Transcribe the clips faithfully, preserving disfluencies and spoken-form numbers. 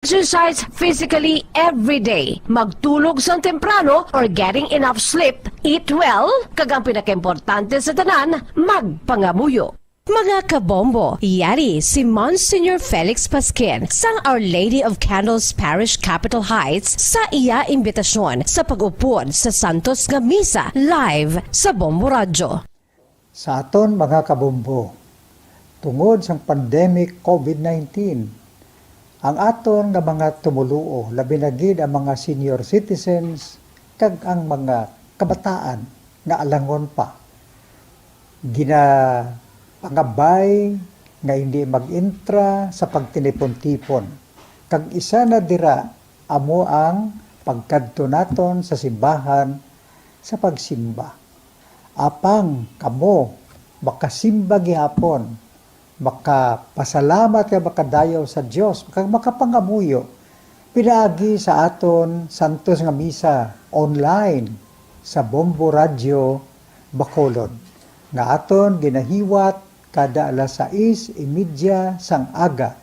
Exercise physically every day. Magtulog sang temprano or getting enough sleep. Eat well. Kag ang pinakaimportante sa tanan, magpangamuyo. Mga kabombo, yari si Monsignor Felix Pasquin sang Our Lady of Candles Parish, Capitol Heights, sa iya imbitasyon sa pag-upod sa Santos nga Misa live sa Bombo Radyo. Sa aton mga kabombo, tungod sang pandemic COVID nineteen, ang aton nga mga tumoluo, labi na gid ang mga senior citizens kag ang mga kabataan nga alangon pa, ginapangabay nga hindi mag-intra sa pagtinipon-tipon, kag isa na dira amo ang pagkadto naton sa simbahan sa pagsimba. Apang kamo makasimba gihapon, makapasalamat kag makadayaw sa Dios, kag makapangamuyo pinaagi sa aton santos nga misa online sa Bombo Radyo Bacolod, nga aton ginahiwat kada alas sais y media sang aga.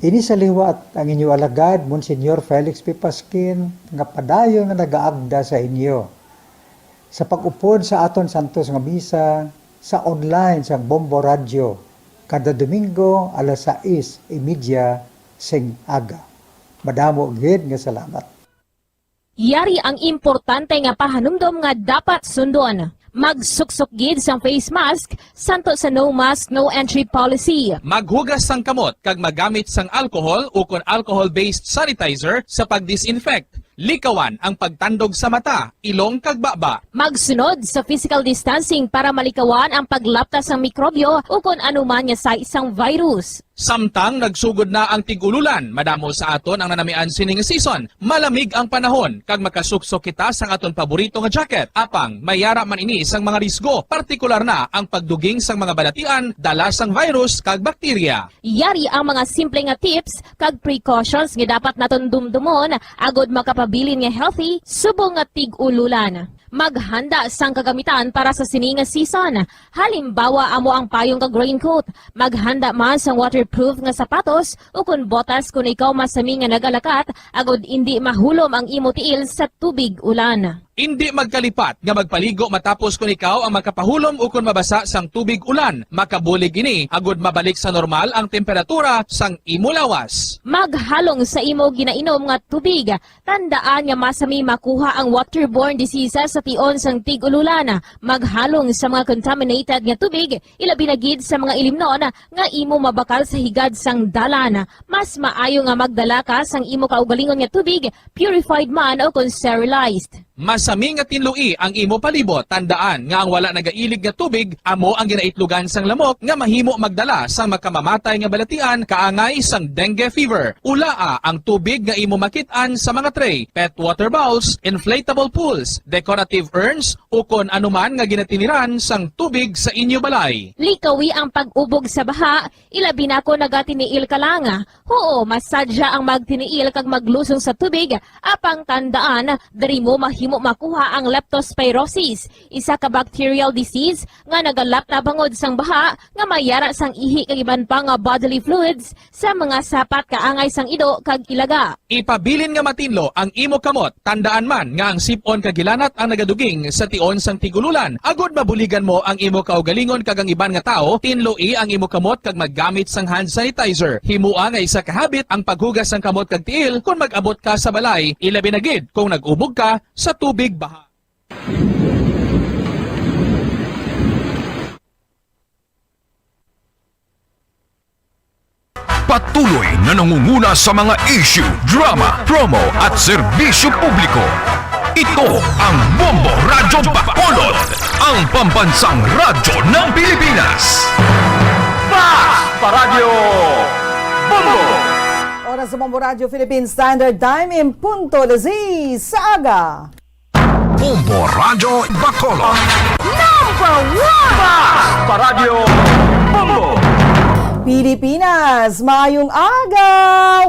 Ini sa liwat ang inyo alagad, Monsignor Felix P. Pasquin, nga padayon nga nagaagda sa inyo sa pag-upod sa aton santos nga misa sa online sang Bombo Radyo kada Domingo alas sais y media sing aga. Madamo gid nga salamat. Yari ang importante nga pahanumdom nga dapat sundon. Magsuksok gid sang face mask, santo sa no mask, no entry policy. Maghugas sang kamot kag magamit sang alcohol ukon alcohol-based sanitizer sa pag-disinfect. Likawan ang pagtandog sa mata, ilong kag baba. Magsunod sa physical distancing para malikawan ang paglapta sang mikrobyo ukon anuman nga sahi sang virus. Samtang nagsugod na ang tig-ululan, madamo sa aton ang nanamian sini nga season. Malamig ang panahon, kag makasuksok kita sang aton paborito nga jacket. Apang may yara man ini sang mga risgo, partikular na ang pagduging sang mga balatian, dala sang virus kag bakterya. Yari ang mga simple nga tips kag precautions nga dapat naton dumdumon agod makapabilin nga healthy subong nga tig-ululan. Maghanda sang kagamitan para sa sini nga season. Halimbawa, amo ang payong kag raincoat. Maghanda man sang waterproof nga sapatos ukon botas kon ikaw masami nga nagalakat, agod indi mahulom ang imo tiil sa tubig ulan. Indi magkalipat nga magpaligo matapos kon ikaw ang makapahulom ukon mabasa sang tubig ulan. Makabulig ini agod mabalik sa normal ang temperatura sang imo lawas. Maghalong sa imo ginainom nga tubig. Tandaan nga masami makuha ang waterborne diseases sa tion sang tig-ululan. Maghalong sa mga contaminated nga tubig, ilabi na gid sa mga ilimnon nga imo mabakal sa higad sang dalan. Mas maayo nga magdala ka sang imo kaugalingon nga tubig, purified man o kon sterilized. Masami nga tinloi ang imo palibot. Tandaan nga ang wala nagailig nga tubig amo ang ginaitlogan sang lamok nga mahimo magdala sang makamamatay nga balatian kaangay sang dengue fever. Ulaa ang tubig nga imo makit-an sa mga tray, pet water bowls, inflatable pools, decorative urns, ukon anuman nga ginatiniran sang tubig sa inyo balay. Likawi ang pag-ubog sa baha, ilabi na kon nagatiniil ka lang. Huo, masadya ang magtiniil kag maglusong sa tubig, apang tandaan, diri mo mahimo makuha ang leptospirosis, isa ka bacterial disease nga nagalapta bangod sang baha nga may yara sang ihi kag iban pa nga bodily fluids sa mga sapat kaangay sang ido kag ilaga. Ipabilin nga matinlo ang imo kamot. Tandaan man nga ang sip-on kag gilanat ang nagaduging sa tion sang tig-ululan. Agod mabuligan mo ang imo kaugalingon kag ang iban nga tawo, tinloi ang imo kamot kag maggamit sang hand sanitizer. Himoa nga isa ka habit ang paghugas sang kamot kag tiil kon mag-abot ka sa balay, ilabi na gid kon nag-ubog ka sa tubig baha. Patuloy na nangunguna sa mga issue, drama, promo, at serbisyo publiko. Ito ang Bombo Radyo Bacolod, ang pambansang radyo ng Pilipinas. Fast Paradyo Bombo! Oras sa Bombo Radyo Philippine Standard Time, in punto alas seis sa aga. Bombo Radyo Bacolod. Number one! Fast Paradyo Bombo! Pilipinas, maayong aga!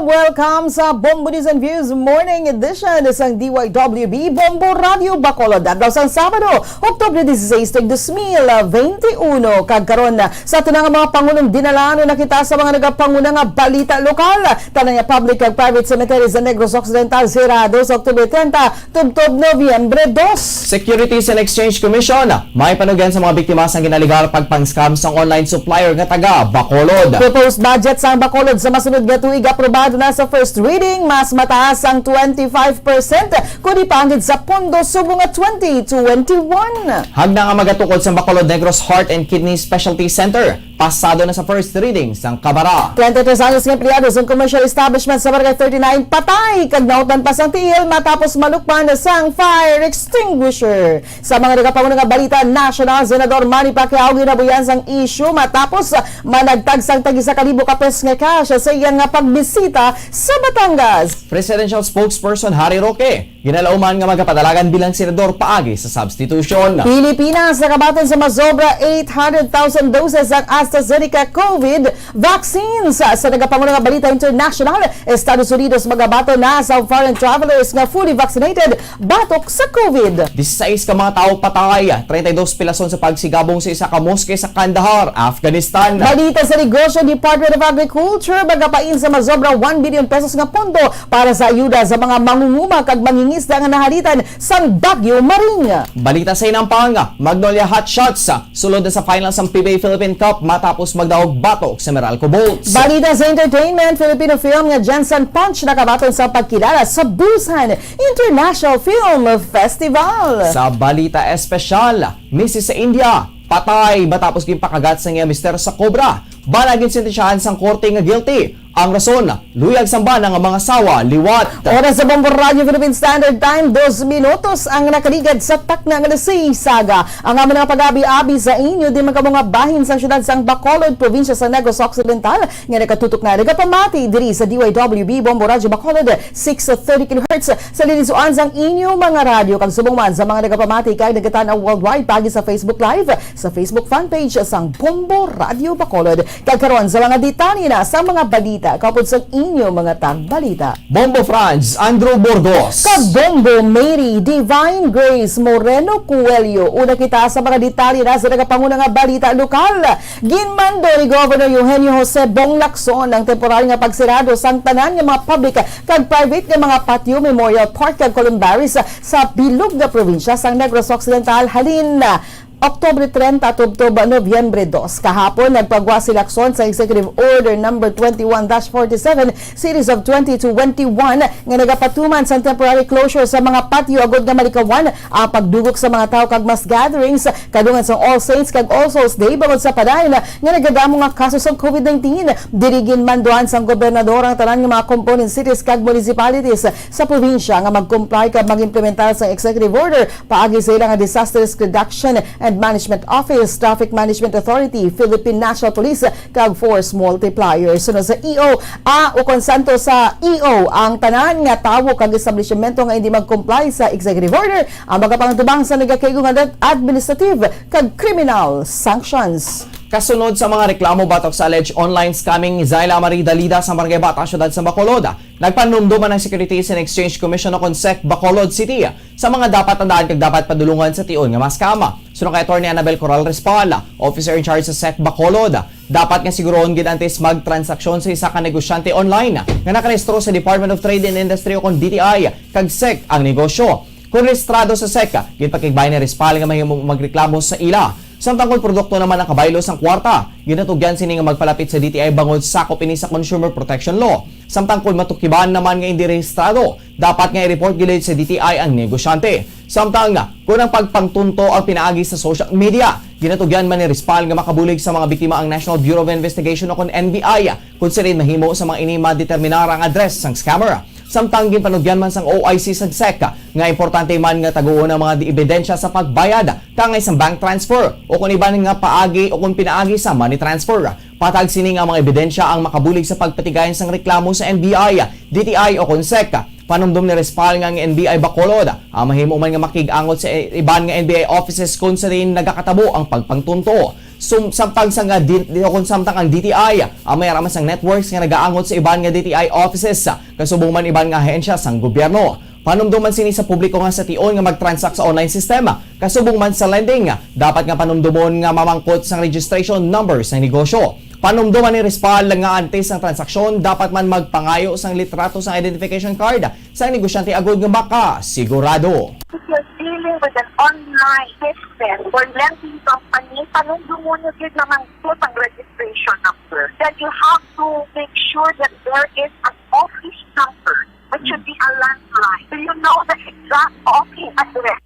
Welcome sa Bombo News and Views Morning Edition sang D Y W B Bombo Radio Bacolod. Adlaw sang Sabado, Oktubre dieciséis, tuig dos mil veintiuno. Kag karon, sa aton nga mga pangunong dinalanon na kita sa mga nagapanguna nga balita lokal. Tanan nga public kag private cemetery sa Negros Occidental sirado sa Oktubre treinta, tubtob Nobyembre dos. Securities and Exchange Commission may panugyan sa mga biktima sang ginalegar pagpang-scam sang online supplier nga taga Bacolod. Proposed budget sang Bacolod sa masunod nga tuig aprobado na sa first reading, mas mataas ang twenty-five percent kundi paanggid sa pondo subong nga twenty twenty-one. Hagna nga magatukod sang Bacolod Negros Heart and Kidney Specialty Center pasado na sa first reading sang Kabara. Twenty-three anyos nga empleyado sang commercial establishment sa Barangay thirty-nine patay kag nautdan pa sang tiil matapos malukban sang fire extinguisher. Sa mga nagapanguna nga balita nasyonal, Senador Manny Pacquiao ginabuyan sang isyu matapos managtag sang tag-isa ka libo ka pesos nga cash sa iya nga pagbisita sa Batangas. Presidential Spokesperson Harry Roque ginalauman nga magapadalagan bilang senador paagi sa substitution. Pilipinas nakabaton sa masobra eight hundred thousand doses ang AstraZeneca COVID vaccines. Sa nagapanguna nga balita international, Estados Unidos magabaton na sa foreign travelers nga fully vaccinated batok sa COVID. Disisais ka mga tawo patay, treinta y dos pilason sa pagsigabong sa isa ka moske sa Kandahar, Afghanistan. Balita sa negosyo, Department of Agriculture magapain sa masobra one billion pesos nga pondo para sa ayuda sa mga mangunguma kag mangingisda nga nahalitan sang Bagyo Maring. Balita sa hinampang, Magnolia Hotshots sulod na sa finals sang P B A Philippine Cup matapos magdaog batok sa Meralco Bolts. Balita sa entertainment, Filipino film nga Gensan Punch nakabaton sa pagkilala sa Busan International Film Festival. Sa balita espesyal, misis sa India patay matapos ginpakagat sang iya mister sa kobra. Bana ginsentensyahan sang korte nga guilty. Ang rason, luyag sang bana nga mangasawa liwat. Oras sa Bombo Radyo Philippine Standard Time, dos minutos ang nakaligad sa takna nga alas sais sa aga. Ang amon nga pag-abi-abi sa inyo, di man kamo nga bahin sang siyudad sang Bacolod, probinsya sa Negros Occidental, nga nakatutok na nagapamati diri sa D Y W B Bombo Radyo Bacolod, six thirty kilohertz, sa lilisuan sang inyo mga radyo, kag subong man sa mga nagapamati kag nagatan-aw worldwide paagi sa Facebook Live, sa Facebook fan page sang Bombo Radyo Bacolod. Kag karon sa mga detalye na sa mga balita, kaupod sang inyo mga tagbalita. Bombo Franz, Andrew Burgos. Kag Bombo Mary Divine Grace Moreno Coelho. Una kita sa mga detalye na sa nagapanguna nga balita lokal. Ginmando ni Governor Eugenio Jose Bong Lacson ang temporary nga pagsirado sang tanan nga mga public kag private nga mga patio, Memorial Park kag Columbaris sa bilog nga probinsya sang Negros Occidental halin Oktubre treinta tubtob Nobyembre dos. Kahapon, nagpagwa si Lacson sa Executive Order Number twenty-one dash forty-seven, Series of twenty twenty-one, nga nagapatuman sang temporary closure sa mga patio agud nga malikawan ang pagdugok sa mga tawo kag mass gatherings, kadungan sang All Saints kag All Souls Day, bangod sa padayon nga nagadamo nga kaso sang COVID nineteen. Diri ginmanduan sang gobernador ang tanan nga mga component cities kag municipalities sa probinsya nga mag-comply kag mag-implementar sa executive order paagi sa ila nga Disaster Risk Reduction and Management Office, Traffic Management Authority, Philippine National Police, kag Force Multiplier. Sunod sa E O, ah, ukon santo sa E O, ang tanan nga tawo kag establishmento nga hindi mag-comply sa executive order ang magapangtubang sa nagakaigo nga ad-, administrative kag criminal sanctions. Kasunod sa mga reklamo batok sa alleged online scamming ni Zyla Marie Dalida sa Barangay Bata, Siyudad sa Bacolod, nagpanumdum ang Securities and Exchange Commission o kon sec Bacolod City sa mga dapat tandaan kag dapat padulungan sa tion nga ma-scam. Suno kay Attorney Annabel Coral Respal, officer in charge sa sec Bacolod, dapat nga sigurohon gid antes magtransaksyon sa isa ka negosyante online nga nakarehistro sa Department of Trade and Industry o kon D T I kag sec ang negosyo. Kon rehistrado sa sec, ginpakigbayan ni Respal nga mahimo magreklamo sa ila. Samtang kon produkto naman ang kabaylo sang kwarta, ginatugyan sini nga magpalapit sa D T I bangod sakop ini sa Consumer Protection Law. Samtang kon matukiban naman nga indi rehistrado, dapat nga i-report gid sa D T I ang negosyante. Samtang kon ang pagpangtunto ang pinaagi sa social media, ginatugyan man ni Respal nga makabulig sa mga biktima ang National Bureau of Investigation o kon N B I, kung sirin mahimo sa mga ini madeterminar ang address sang scammer. Samtang ginpanugyan man sang O I C sang sec nga importante man nga taguon ang mga ebidensya sa pagbayad, kaangay sang bank transfer, o kon iban nga paagi o kon pinaagi sa money transfer. Patag sini nga mga ebidensya ang makabulig sa pagpatigayon sang reklamo sa N B I, D T I o kon sec. Panumdom ni Respal nga ang N B I Bacolod ang mahimo man nga makig-angot sa iban nga N B I offices kon sa diin nagakatabo ang pagpangtunto. Sum-, samtang sa nga di, di, kung samtang ang D T I, ah, may araman sang networks nga nagaangot sa iban nga D T I offices, ah, kasubong man iban nga ahensya sang gobyerno. Panumdoman sini sa publiko nga sa tion nga mag-transact sa online system, ah, kasubong man sa lending, ah, dapat nga panumdomon nga mamangkot sang registration number sang negosyo. Panumdoman ni Rispal nga antes sang transaksyon, dapat man magpangayo sang litrato sang identification card sang negosyante agud nga makasigurado. If you're dealing with an online business or lending company, panumdumon nyo gid na mangkot ang registration number. Then you have to make sure that there is an office number, which should be a landline. Do you know the exact office address?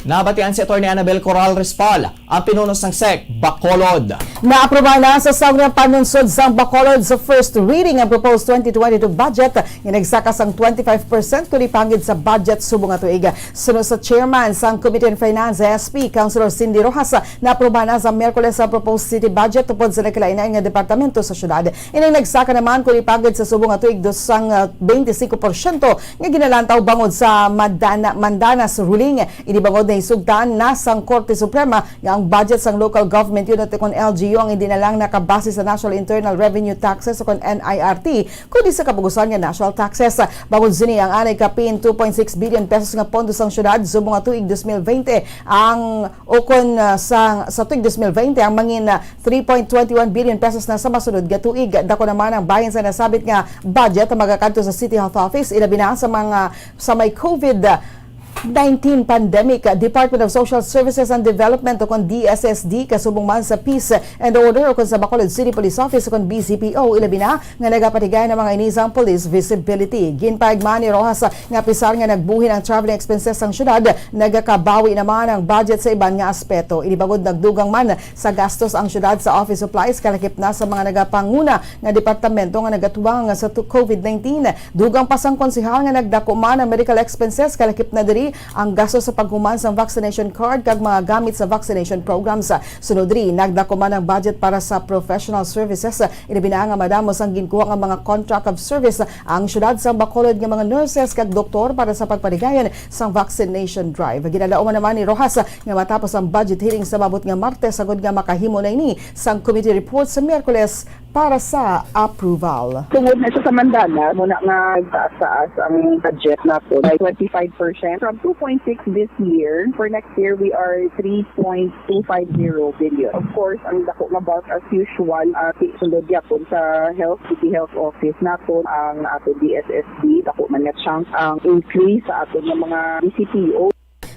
Nabatian si Attorney Annabel Coral Rispal, ang pinuno sang sec Bacolod. Naaprubahan na sa Sangguniang Panunsod sang Bacolod sa first reading ang proposed twenty twenty-two budget nga nagsaka sang twenty-five percent kundi panggid sa budget subong nga tuig. Suno sa chairman sang Committee on Finance, S P, Councilor Cindy Rojas, naaprubahan na sa Miyerkules ang proposed city budget tupod sa nagkalain-lain nga departamento sa syudad. Ining nagsaka naman kundi panggid sa subong nga tuig dos sang, ah, twenty-five porsyento nga ginalantaw bangod sa mandana-, mandanas ruling. Ini bangod nahisugtan na sang Korte Suprema nga ang budget sang local government unit ukon L G U ang hindi na lang nakabase sa National Internal Revenue Taxes ukon N I R T, kundi sa kapugusan nga national taxes. Bangod sini, ang anay kapin two point six billion pesos nga pondo sang syudad subong nga tuig dos mil bente ang ukon, ah, sa, sa tuig dos mil bente ang mangin, ah, three point twenty one billion pesos na sa masunod nga tuig. Dako naman ang bahin sa nasabit nga budget ang magakadto sa City Health Office, ilabi na sa mga, sa may COVID nineteen pandemic. Department of Social Services and Development ukon D S S D, kasubong man sa Peace and Order ukon sa Bacolod City Police Office ukon B C P O, ilabi na nga nagapatigay ang mga ini sang police visibility. Ginpahayag man ni Rojas nga pisar nga nagbuhin ang traveling expenses sang syudad, nagakabawi naman ang budget sa iban nga aspeto. Ini bangod nagdugang man sa gastos ang syudad sa office supplies, kalakip na sa mga nagapanguna nga departamento nga nagatubang sa tu-, COVID nineteen. Dugang pa sang konsehal nga nagdako man ang medical expenses, kalakip na diri ang gasto sa paghuman sang vaccination card kag mga gamit sa vaccination programs. Sunod diri, nagdako man ang budget para sa professional services, ilabi na nga madamo sang ginkuha nga mga contract of service ang syudad sang Bacolod nga mga nurses kag doktor para sa pagpaligayon sang vaccination drive. Ginalauman naman ni Rojas nga matapos ang budget hearing sa maabot nga Martes, agud nga makahimo na ini sang committee report sa Miyerkules para sa approval. Tungod na siya sa mandana, muna nga taas-taas ang budget nato by twenty-five percent from two point six this year. For next year, we are three point two five zero billion. Of course, ang dako nga bulk as usual, ah, si-, sulod gyapon sa health, city health office naton, ang aton D S S D, dako man nga chunk ang increase sa aton nga mga D C P O.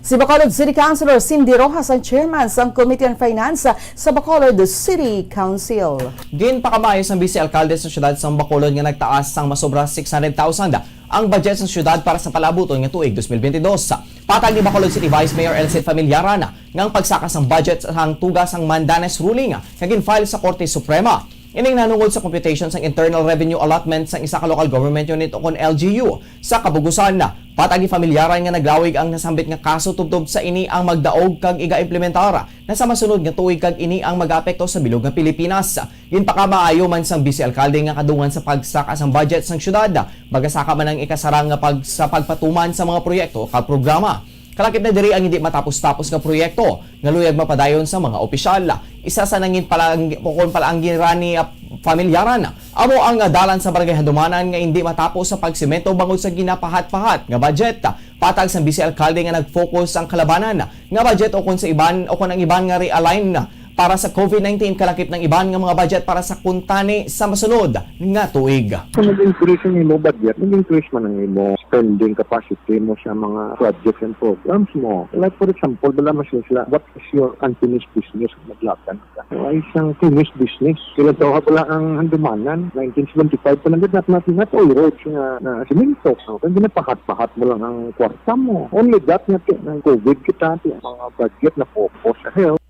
Si Bacolod City Councilor Cindy Rojas ang chairman sang Committee on Finance sa Bacolod City Council. Ginpakamayo sang Vice Alkalde sa siyudad sang Bacolod nga nagtaas sang masobra six hundred thousand ang budget sa siyudad para sa palaabuton nga tuig dos mil bente dos. Patag ni Bacolod City Vice Mayor Elcid Familiaran nga ang pagsaka sang budget sang tuga sang mandanas ruling nga gin-file sa Korte Suprema. Ining nahanungod sa computation sang internal revenue allotment sang isa ka local government unit ukon L G U. Sa kabugusan, patag ni Familiaran nga naglawig ang nasambit nga kaso tubtob sa ini ang magdaog kag iga-implementar na sa masunod nga tuig kag ini ang mag-aapekto sa bilog nga Pilipinas. Ginpakamaayo man sang Vice Alkalde nga kadungan sa pagsaka sang budget sang siyudad, magasaka man ang ikasarang nga pag-, sa pagpatuman sa mga proyekto kag programa. Kalakip na diri ang hindi matapos-tapos nga proyekto nga luyag mapadayon sa mga opisyal. Isa sa nangin palang-, ukon palaanggiran ni, ah, Familiaran, amo ang, ah, dalan sa Barangay Handumanan nga hindi matapos sa pagsemento bangod sa ginapahat-pahat nga budget. Patag sang Vice Alkalde nga nag-focus ang kalabanan nga budget ukon sa iban, ukon ang iban nga realign para sa COVID nineteen, kalakip ng iban nga mga budget para sa kuntani sa masunod nga tuig. Kung nag-increase ang imo budget, nag-increase man ang imo spending capacity mo sa mga projects and programs mo. Like, for example, wala man sila, what is your unfinished business? Madlakan ka. Ay, isang finished business. Sila daw wala ang Handumanan. Nineteen seventy-five pa lang, not, not, not all roads nga, na semento. So, kung ginapahat-pahat mo lang ang kwarta mo. Only that nga, ng COVID kita, ang mga budget na focus sa health.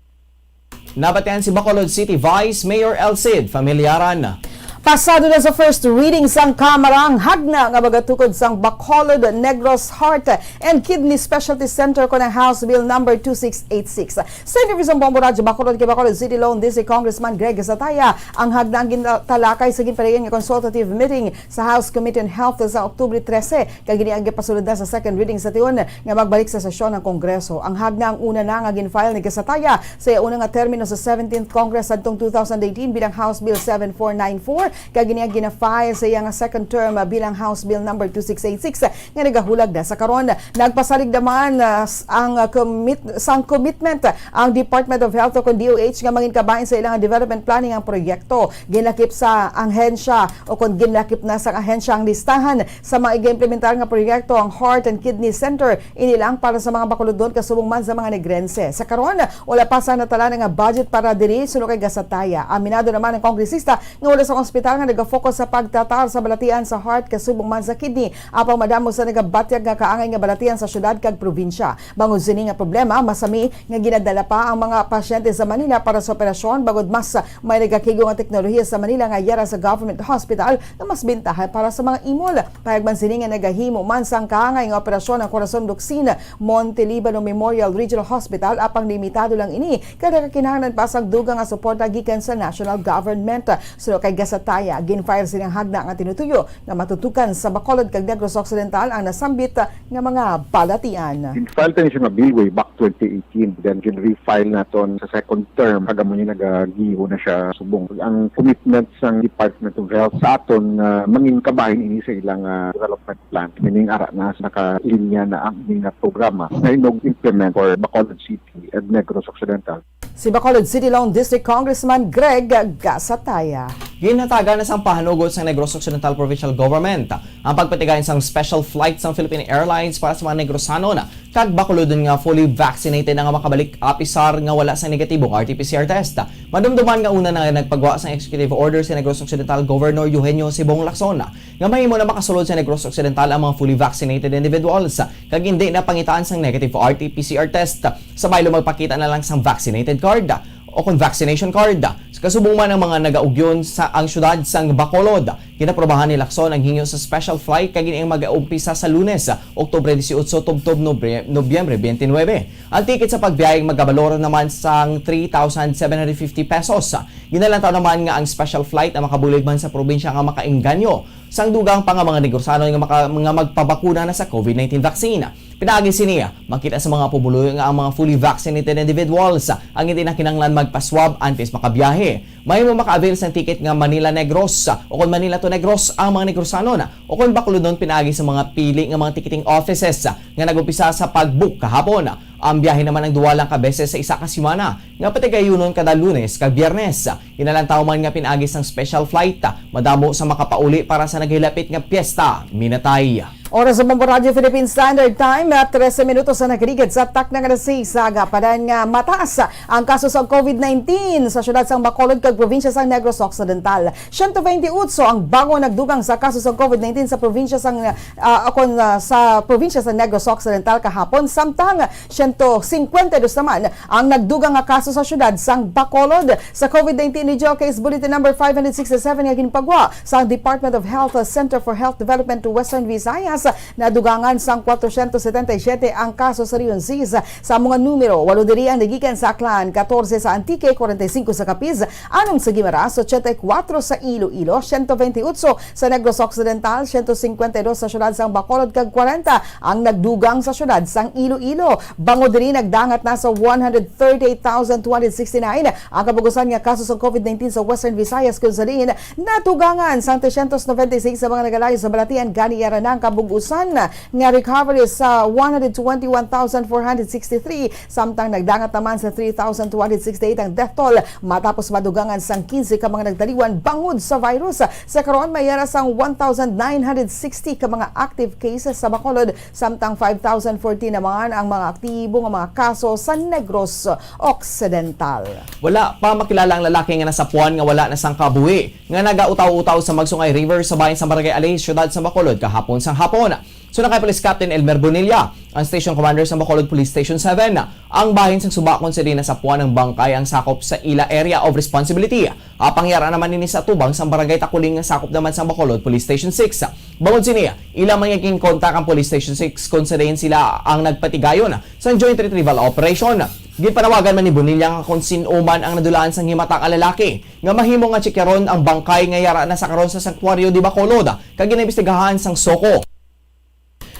Nabatian si Bacolod City Vice Mayor Elcid Familiaran. Pasado na sa first reading sang Kamara ang hagna nga magatukod sang Bacolod Negros Heart and Kidney Specialty Center kon ang House Bill number two six eight six. Sa interview sang Bombo Radyo Bacolod kay Bacolod City Lone District Congressman Greg Gatzatea, ang hagna ang gintalakay sa ginpadayon nga consultative meeting sa House Committee on Health sa Oktubre trese, kag ini ang gipasulod na sa second reading sa tion nga magbalik sa sesyon ang Kongreso. Ang hagna ang una na nga gin-file ni Gatzatea sa iya una nga termino sa seventeenth Congress sadtong two thousand eighteen bilang House Bill seven four nine four, kag ini ang gina-file sa iya nga second term, ah, bilang House Bill number two six eight six nga nagahulag na sa karon. Nagpasalig naman, ah, s-, ang, ah, commit-, sang commitment ang Department of Health o kon D O H nga mangin kabahin sa ilang development planning ang proyekto. Ginlakip sa ahensya o kon ginlakip na sa ahensya ang listahan sa mga iga-implementar nga proyekto ang Heart and Kidney Center, ini lang para sa mga Bacolodnon kasubong man sa mga Negrense. Sa karon, wala pa sa natala nga budget para diri, suno kay Gatzatea. Aminado naman ang kongresista nga wala sa ospital nga nagafocus sa pagtratar sa balatian sa heart kasubong man sa kidney, apan madamo sa nagabatyag nga kaangay nga balatian sa syudad kag probinsya. Bangod sini nga problema, masami nga ginadala pa ang mga pasyente sa Manila para sa operasyon, bangod mas may nagakig-on nga teknolohiya sa Manila nga yara sa government hospital nga mas bintahan para sa mga imol. Pahayag man sini nga nagahimo man sang kaangay nga operasyon ang Corazon Locsin Monte Libano Memorial Regional Hospital, apang limitado lang ini kay nagakinahanglan pa sang dugang nga suporta gikan sa national government. Suno kay Gatzatea, gin-file sini nga hagna nga tinutuyo nga matutukan sa Bacolod kag Negros Occidental ang nasambit nga mga balatian. Gin-file ta ni siya nga bill way back twenty eighteen, then gin-refile naton sa second term, kag amo ni nagagiho na siya subong. Ang commitment sang Department of Health sa aton nga mangin kabahin ini sa ilang, ah, development plan, meaning ara na sa nakalinya na ang ining nga programa nga inog-implement for Bacolod City and Negros Occidental. Si Bacolod City Lone District Congressman Greg Gatzatea. Ginhatagan na sang pahanugot sang Negros Occidental Provincial Government ang pagpatigayon sang special flight sang Philippine Airlines para sa mga Negrosanon kag Bacolodon nga fully vaccinated na nga makabalik, apisar nga wala sang negatibo nga R T P C R test. Madumduman nga una na nagpagwa sang executive order si Negros Occidental Governor Eugenio Sibong Lacson nga mahimo na makasulod sa Negros Occidental ang mga fully vaccinated individuals kag indi na pangitaan sang negative R T P C R test. Sa baylo, magpakita na lang sang vaccinated card o kon vaccination card. Kasubong man ang mga nagaugyon sa ang syudad sang Bacolod. Ginaprobahan ni Lacson ang hingyo sa special flight kag ini ang mag-umpisa sa Lunes, Oktubre dieciocho, tubtob Nobre-, Nobyembre twenty-nine. Ang ticket sa pagbiyahe magabalor naman sang three thousand seven hundred fifty pesos. Ginalantaw naman nga ang special flight ang makabulig man sa probinsya nga makaengganyo sang dugang pa nga mga Negrosanon nga maka-, nga magpabakuna na sa COVID nineteen vaccine. Pinaagi sini, makita sa mga pumuluyo nga ang mga fully vaccinated individuals ang hindi na kinahanglan magpa-swab antes makabiyahe. Mahimo maka-avail sang ticket nga Manila Negros o kon Manila to Negros ang mga Negrosanon o kon Bacolodnon pinaagi sa mga pili nga mga ticketing offices nga nag-umpisa sa pag-book kahapon. Ang biyahe naman ang duha lang ka beses sa isa ka semana, nga patigayunon kada Lunes kag Biyernes. Ginalantaw man nga pinaagi sang special flight, madamo sa makapauli para sa naghilapit nga piyesta, minatay. Oras sa Bombo Radyo Philippine Standard Time, ah, trese minutos sa nagligid sa takna nga alas seis sa agapanan nga mataas ang kaso sa COVID nineteen sa syudad sang Bacolod kag probinsya sang Negros Occidental. Siyento bente otso ang bag-o nagdugang sa kaso sa COVID nineteen sa probinsya sang, ah, akon, ah, sa probinsya sa Negros Occidental kahapon, samtang siyento singkwenta y dos naman ang nagdugang nga kaso sa syudad sang Bacolod. Sa COVID nineteen Regional Case Bulletin number five hundred sixty-seven nga ginpagwa sa Department of Health Center for Health Development to Western Visayas, nadugangan sang kwatrocientos setenta y siete ang kaso sa Region Sis. Sa mga numero, walo diri ang nagikan sa Aklan, katorse sa Antique, kwarenta y singko sa Capiz, anom sa Guimaras, ochenta y kuwatro sa Iloilo, siyento bente otso sa Negros Occidental, siyento singkwenta y dos sa siyudad sang Bacolod, kag kwarenta ang nagdugang sa siyudad sang Iloilo. Bangod diri, nagdangat na sa one hundred thirty-eight thousand two hundred sixty-nine ang kabug-usan nga kaso sa COVID nineteen sa Western Visayas, kung sa diin nadugangan sang trescientos noventa y seis sa mga nagalayo sa balatian. Gani, yara na ang kabug-usan nga recovery sa one hundred twenty-one thousand four hundred sixty-three, samtang nagdangat naman sa three thousand two hundred sixty-eight ang death toll matapos madugangan sang quince ka mga nagtaliwan bangod sa virus. Sa karon, may yara sang one thousand nine hundred sixty ka mga active cases sa Bacolod, samtang five thousand fourteen naman ang mga aktibo nga mga kaso sa Negros Occidental. Wala pa makilala ang lalaki nga nasapuan nga wala na sang kabuhi nga nagautaw-utaw sa Magsungay River sa bahin sa Barangay Alay, siyudad sa Bacolod, kahapon sang hapon. Suno kay Police Captain Elmer Bonilla, ang Station Commander sa Bacolod Police Station seven, ang bahin sang suba kon sa diin nasapuan ang bangkay ang sakop sa ila area of responsibility. Apang yara naman ini sa atubang sang Barangay Takuling nga sakop naman sang Bacolod Police Station six. Bangod sini, ila man nga ginkontak ang Police Station six kon sa diin sila ang nagpatigayon sang joint retrieval operation. Ginpanawagan man ni Bonilla nga kon sin-o man ang nadulaan sang himata nga lalaki nga mahimo nga tsikyaron ang bangkay nga yara na sa karon sa Santuario de Bacolod kag ginaimbestigahan sang SOCO.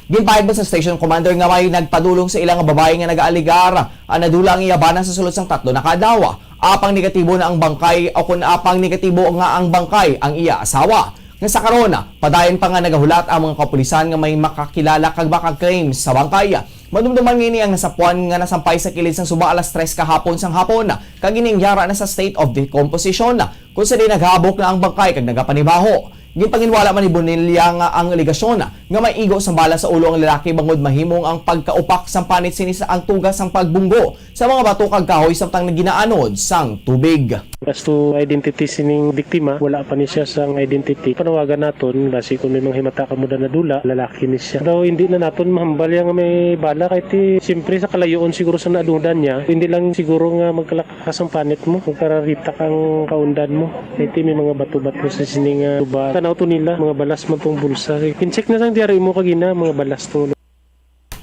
Ginpahayag man sa station commander nga may nagpadulong sa ila nga babayi nga nagaaligar ang nadula ang iya bana sa sulod sang tatlo na ka adlaw. Apang negatibo na ang bangkay o kon apang negatibo nga ang bangkay ang iya asawa. Nga sa karon, padayon pa nga nagahulat ang mga kapulisan nga may makakilala kag maka-claim sa bangkay. Madumduman nga ini ang nasapuan nga nasampay sa kilid sang suba alas tres kahapon sang hapon, kag ini ang yara na sa state of decomposition, kung sa di naghabok na ang bangkay kag nagapanibaho. Ginpanginwala man ni Bonilla nga ang alegasyon nga may igo sang bala sa ulo ang lalaki bangod mahimong ang pagkaupak sang panit sini sa ang tugas sang pagbunggo sa mga bato kag kahoy samtang naginaanod sang tubig. As to identity sining biktima, wala pa ni siya sang identity. Panawagan naton, basi kung may mga himata kamo na nadula, lalaki ni siya. Daw hindi na naton mahambal yang may bala, kay ti, siyempre sa kalayoon siguro sa naadungdan niya, hindi lang siguro nga magkalakakas ang panit mo, magkararitak ang kaundan mo. Kay ti, may mga bato-bato sa sining, ah, tuba. Tanaw to nila, mga balas man tong bulsa. In-check na sang diary mo kagina, mga balas to.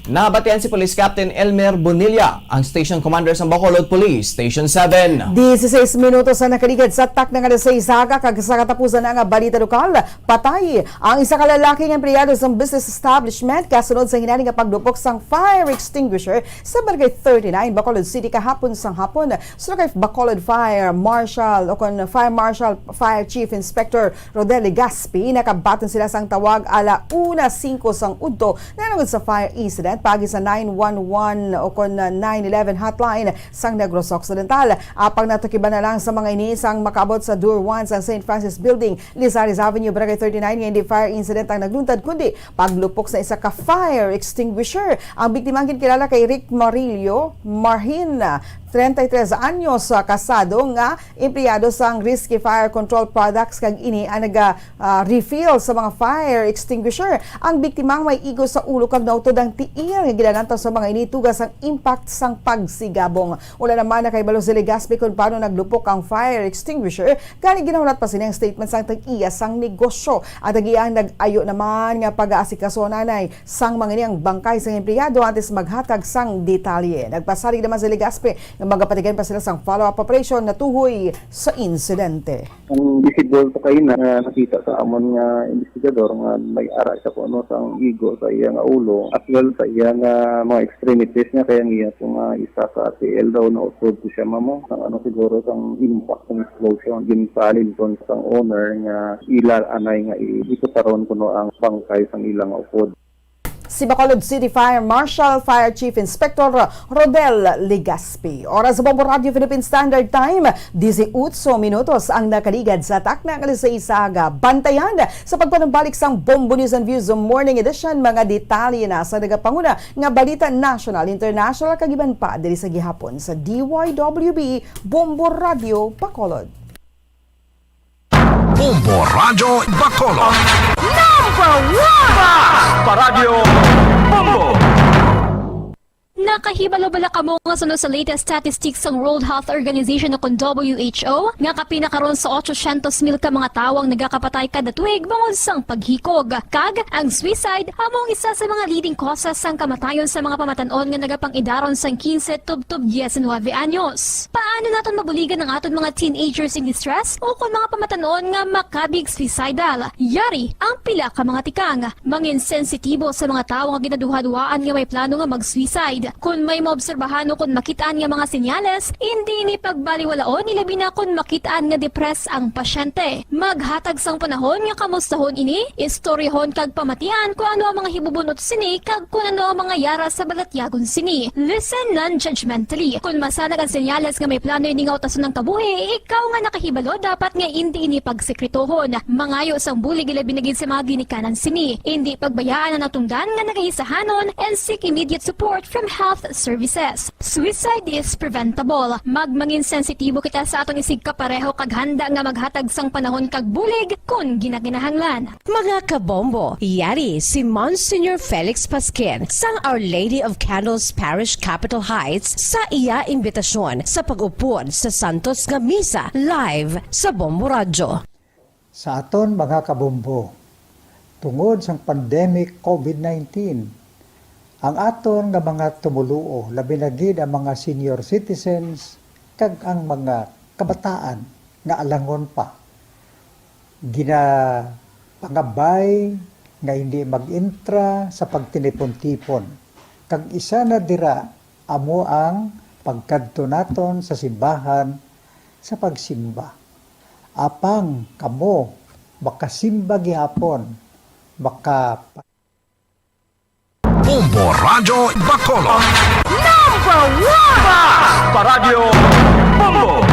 Nabatian si Police Captain Elmer Bonilla, ang Station Commander sa Bacolod Police Station seven. Dieciséis minutos ang nakaligad sa takna nga alas sais aga, kag sa katapusan na nga balita lokal, patay ang isa ka lalaki nga empleyado sa business establishment kasunod sa hinani nga paglupok sang fire extinguisher sa Barangay thirty-nine, Bacolod City, kahapon sang hapon. Suno kay Bacolod Fire Marshal o kon Fire Marshal, Fire Chief Inspector Rodel Legaspi, nakabaton sila sang tawag ala una singko sang udto nahanungod sa fire incident paagi sa nine one one o kon nine eleven hotline sang Negros Occidental. Apang natukiban na lang sa mga ini sang makaabot sa Door one sa Saint Francis Building, Lizares Avenue, Barangay thirty-nine, nga hindi fire incident ang nagluntad, kundi paglupok sa isa ka fire extinguisher. Ang biktima ang ginkilala kay Rick Marillo Marhin, treinta y tres anyos, ah, kasado nga empleyado sang Risky Fire Control Products, kag ini ang naga, ah, refill sa mga fire extinguisher. Ang biktima may igo sa ulo kag nautod ang tiil nga ginalantaw sa mga ini tuga sang impact sang pagsigabong. Wala naman nakahibalo si Legaspi kung paano naglupok ang fire extinguisher, gani ginahulat pa sini ang statement sang tag-iya sang negosyo. Ang tag-iya ang nag-ayo naman nga pag-aasikaso nanay sang mga ini ang bangkay sang empleyado antes maghatag sang detalye. Nagpasalig naman si Legaspi nga magapatigayon pa sila sang follow-up operation natuhoy sa insidente. Ang visible to kay na, nga nakita sa amon nga investigador nga may ara siya kuno sang igo sa iya nga ulo, as well sa iya nga mga extremities niya, kay ang iya to nga isa ka tiil daw nautod to siya, mamo. Sang ano siguro, sang impact, sang explosion, ginsalin to sang owner nga ila anay nga i-, iputaron kuno ang bangkay sang ila nga upod. Si Bacolod City Fire Marshal, Fire Chief Inspector Rodel Legaspi. Oras sa Bombo Radio Philippine Standard Time, dieciocho minutos ang nakaligad sa takna nga alas sais sa aga. Bantayan sa pagpanumbalik sang Bombo News and Views Morning Edition mga detalye na sa nagapanguna nga balita national, international, kag iban pa diri sa gihapon sa D Y W B Bombo Radio Bacolod. Bombo Radyo Bacolod. Number one! Paradyo Bombo! Nakahibalo bala kamo nga suno sa latest statistics sang World Health Organization o kon W H O nga kapin na karon sa otsosyentos mil ka mga tawo ang nagakapatay kada tuig bangod sang paghikog? Kag ang suicide amo ang isa sa mga leading causes sang kamatayon sa mga pamatan-on nga nagapang-idaron sang quince tubtob diecinuebe anyos. Paano naton mabuligan ang aton mga teenagers in distress o kon mga pamatan-on nga makabig suicidal? Yari ang pila ka mga tikang. Mangin sensitibo sa mga tawo nga ginaduhaduhaan nga may plano nga mag-suicide. Kon may maobserbahan o kon makit-an nga mga senyales, indi ini pagbaliwalaon, ilabi na kon makit-an nga depressed ang pasyente. Maghatag sang panahon nga kamustahon ini, istoryahon kag pamatian kon ano ang mga hibubun-ot sini kag kon ano ang mga yara sa balatyagon sini. Listen non-judgmentally. Kon masanag ang senyales nga may plano ini nga utason ang kabuhi, ikaw nga nakahibalo dapat nga indi ini pagsekretohon. Mangayo sang bulig ilabi na gid sa mga ginikanan sini. Indi pagbayaan ang natungdan nga nagahisahanon and seek immediate support from health services. Suicide is preventable. Magmangin sensitibo kita sa aton isigkapareho kag handa nga maghatag sang panahon kag bulig kon ginakinahanglan. Mga kabombo, yari si Monsignor Felix Pasquin sang Our Lady of Candles Parish, Capitol Heights, sa iya imbitasyon sa pag-upod sa santos nga misa live sa Bombo Radyo. Sa aton mga kabombo, tungod sang pandemic COVID nineteen, ang aton nga mga tumuluo, labi na gid ang mga senior citizens kag ang mga kabataan nga alangon pa, ginapangabay nga hindi mag-intra sa pagtinipon-tipon, kag isa na dira amo ang pagkadto naton sa simbahan sa pagsimba. Apang kamo makasimba gihapon, maka- Bombo Radyo Bacolod. Number one! Paradyo Bombo!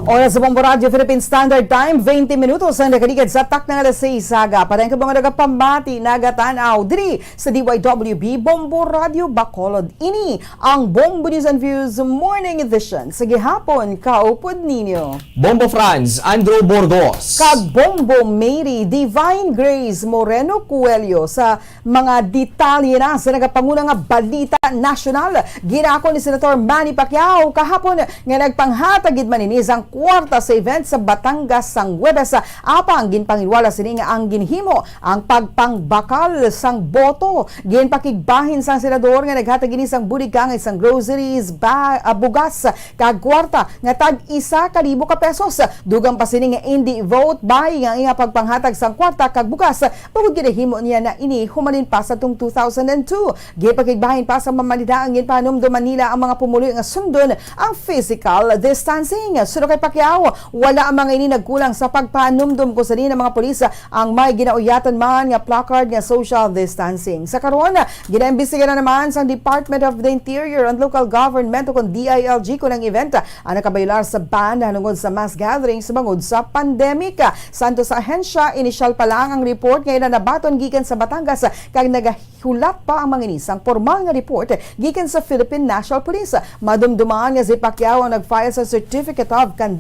Oras sa Bombo Radyo Philippine Standard Time, twenty minutos ang nakaligad sa takna nga alas sais sa aga. Para ang mga nagapamati, nagatan-aw diri sa D Y W B Bombo Radyo Bacolod. Ini ang Bombo News and Views Morning Edition sa gihapon, kaupod ninyo Bombo Franz, Andrew Burgos. Kag Bombo Mary Divine Grace Moreno Coelho. Sa mga detalye na sa nagapanguna nga balita nasyonal, ginako ni Senator Manny Pacquiao kahapon nga nagpanghatag gid man ini sang kwarta sa event sa Batangas sang Huwebes, apang ginpanginwala sini nga ang ginhimo ang pagpangbakal sang boto. Ginpakigbahin sang senador nga naghatag ini sang bulig kaangay sang groceries, ba-, ah, bugas, kag kwarta nga tag isa ka libo ka pesos. Dugang pa sini nga indi vote buying ang iya pagpanghatag sang kwarta kag bugas, bangod ginahimo niya na ini humalin pa sa tung two thousand and two. Gipakigbahin pa sa pamamanhid nga ginpahanumdom man nila ang mga pumuluyo nga sundon ang physical distancing. Suno kay Pacquiao, wala ang mga ini nagkulang sa pagpahanumdom, kung sa diin ang mga pulis ang may ginauyatan man nga placard nga social distancing. Sa karon, ginaimbestigahan na naman sang Department of the Interior and Local Government, o kon D I L G, kon ang event ang nakabayolar sa ban nahanungod sa mass gatherings bangod sa pandemic. Santo sa ahensya, inisyal pa lang ang report nga ila nabaton gikan sa Batangas, kag nagahulat pa ang mga ini sang pormal nga report gikan sa Philippine National Police. Madumduman nga si Pacquiao ang nag-file sa Certificate of Candidacy